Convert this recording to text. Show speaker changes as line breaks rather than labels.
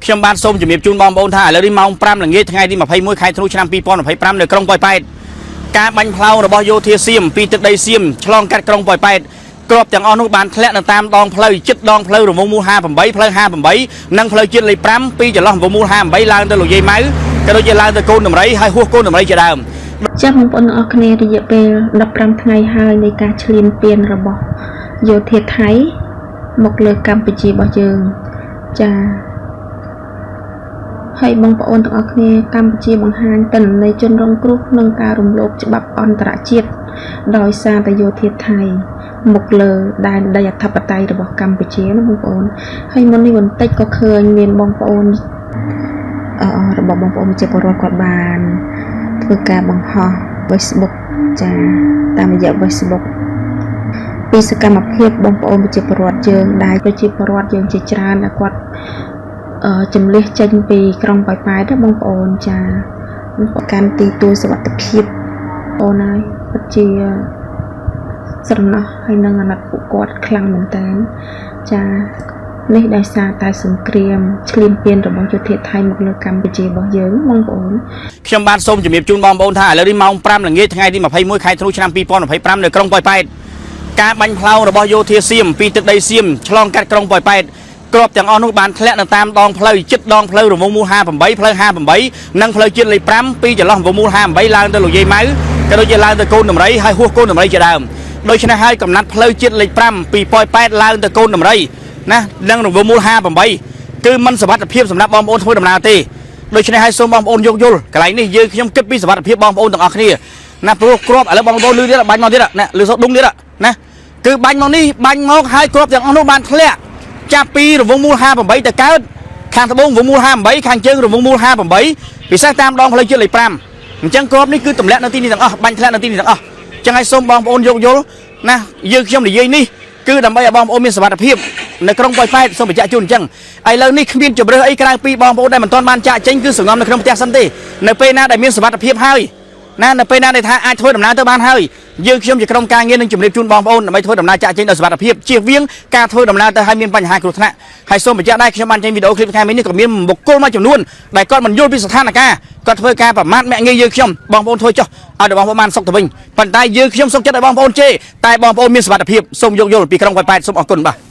ខ្ញុំបាទសូមជំរាបជូនបងប្អូនថាឥឡូវនេះម៉ោង5ល្ងាចថ្ងៃទី21ខែធ្នូឆ្នាំ2025នៅក្រុងប៉ោយប៉ែតការបាញ់ផ្លោងរបស់យោធាសៀមពីទឹកដីសៀមឆ្លងកាត់ក្រុងប៉ោយប៉ែតគ្រាប់ទាំងអស់នោះបានធ្លាក់នៅតាមដងផ្លូវជិតដងផ្លូវរង្វង់មូល58ផ្លូវ58និងផ្លូវជាតិលេខ5ពីចន្លោះរង្វង់មូល58ឡើងទៅលោកយាយម៉ៅក៏ដូចជាឡើងទៅកូនដំរីហើយហួសកូនដំរីជាដើម
ចាស់បងប្អូនទាំងអស់គ្នារយៈពេល15ថ្ងៃហើយនៃការឈ្លានពានរបស់យោធាថៃមកលើកម្ពុជារបស់យើងចាហើយបងប្អូនទាំងអស់គ្នាកម្ពុជាបង្ហាញទិន្នន័យជនរងគ្រោះក្នុងការរំលោភច្បាប់អន្តរជាតិដោយសារតែយោធាថៃមកលើដែនដីអធិបតេយ្យរបស់កម្ពុជាណាបងប្អូនហើយមុននេះបន្តិចក៏ឃើញមានបងប្អូនអឺរបស់បងប្អូនប្រជាពលរដ្ឋគាត់បាន ធ្វើការបង្ហោះ Facebook ចាតាមរយៈ Facebook ពីសកម្មភាពបងប្អូនប្រជាពលរដ្ឋយើងដែលប្រជាពលរដ្ឋយើងជាច្រើនដែលគាត់អឺជំលះចេញពីក្រុងប៉ោយប៉ែតណាបងប្អូនចាប្រកាន់ទីទួលសុវត្ថិភាពអូនហើយពិតជាស្រណោះហើយនឹងអាណិតពួកគាត់ខ្លាំងមែនតើចានេះដោយសារតែសង្គ្រាមឈ្លានពានរបស់យោធាថៃមកលើកម្ពុជារបស់យើងបងប្អូន
ខ្ញុំបាទសូមជំរាបជូនបងប្អូនថាឥឡូវនេះម៉ោង5ល្ងាចថ្ងៃទី21ខែធ្នូឆ្នាំ2025នៅក្រុងប៉ោយប៉ែតការបាញ់ផ្លោងរបស់យោធាសៀមពីទឹកដីសៀមឆ្លងកាត់ក្រុងប៉ោយប៉ែតគ្រាប់ទាំងអស់នោះបានធ្លាក់នៅតាមដងផ្លូវជិតដងផ្លូវរង្វង់មូល58ផ្លូវ58និងផ្លូវជាតិលេខ5ពីចន្លោះរង្វង់មូល58ឡើងទៅលោកយាយម៉ៅក៏ដូចជាឡើងទៅកូនដំរីហើយហួសកូនដំរីជាដើមដូច្នេះហើយកំណាត់ផ្លូវជាតិលេខ5ពីប៉ោយប៉ែតឡើងទៅកូនដំរីណានិងរង្វង់មូល58គឺมันសុវត្ថិភាពសម្រាប់បងប្អូនធ្វើដំណើរទេ ដូច្នេះហើយសូមបងប្អូនយោគយល់កន្លែងនេះយើងខ្ញុំគិតពីសុវត្ថិភាពបងប្អូនទាំងអស់គ្នាណាព្រោះគ្រាប់ឥឡូវបងប្អូនលឺទៀតបាញ់មកទៀតណាលឺសូដុងទៀតណាគឺបាញ់មកនេះបាញ់មកហើយគ្រាប់ទាំងអស់នោះបានធ្លាក់ចាប់ពីរង្វង់មូល58ទៅកើតខាងត្បូងរង្វង់មូល58ខាងជើងរង្វង់មូល58ពិសេសតាមដងផ្លូវជាតិលេខ5អញ្ចឹងគ្រាប់នេះគឺទម្លាក់នៅទីនេះទាំងអស់បាញ់ធ្លាក់នៅទីនេះទាំងអស់អញ្ចឹងហើយសូមបងប្អូនយោគយល់ណាយើងខ្ញុំនិយាយនេះគឺដើម្បីឲ្យបងប្អូនមានសុវត្ថិភាពនៅក្រុងប៉ោយប៉ែតសូមបញ្ជាក់ជូនអញ្ចឹងឥឡូវនេះគ្មានជម្រើសអីក្រៅពីបងប្អូនដែលមិនទាន់បានចាក់ចេញគឺសង្ងំនៅក្នុងផ្ទះសិនទេនៅពេលណាដែលមានសុវត្ថិភាពហើយណានៅពេលណាដែលថាអាចធ្វើដំណើរទៅបានហើយយើងខ្ញុំជាក្រុមការងារនឹងជម្រាបជូនបងប្អូនដើម្បីធ្វើដំណើរចាក់ចេញដោយសុវត្ថិភាពជៀសវាងការធ្វើដំណើរទៅឲ្យមានបញ្ហាគ្រោះថ្នាក់ហើយសូមបញ្ជាក់ដែរខ្ញុំបានចេញវីដេអូឃ្លីបថ្ងៃនេះក៏មានបុគ្គលមួយចំនួនដែលគាត់មិនយល់ពីស្ថានភាពគាត់ធ្វើការប្រមាថមាក់ងាយយើងខ្ញុំបងប្អូនធ្វើចុះឲ្យដល់បងប្អូនបានសុខទៅវិញប៉ុន្តែយើងខ្ញុំសុខចិត្តឲ្យបងប្អូនជេរតែបងប្អូនមានសុវត្ថិភាពសូមយោគយល់ពីក្រុងប៉ោយប៉ែតសូមអរគុណបាទ។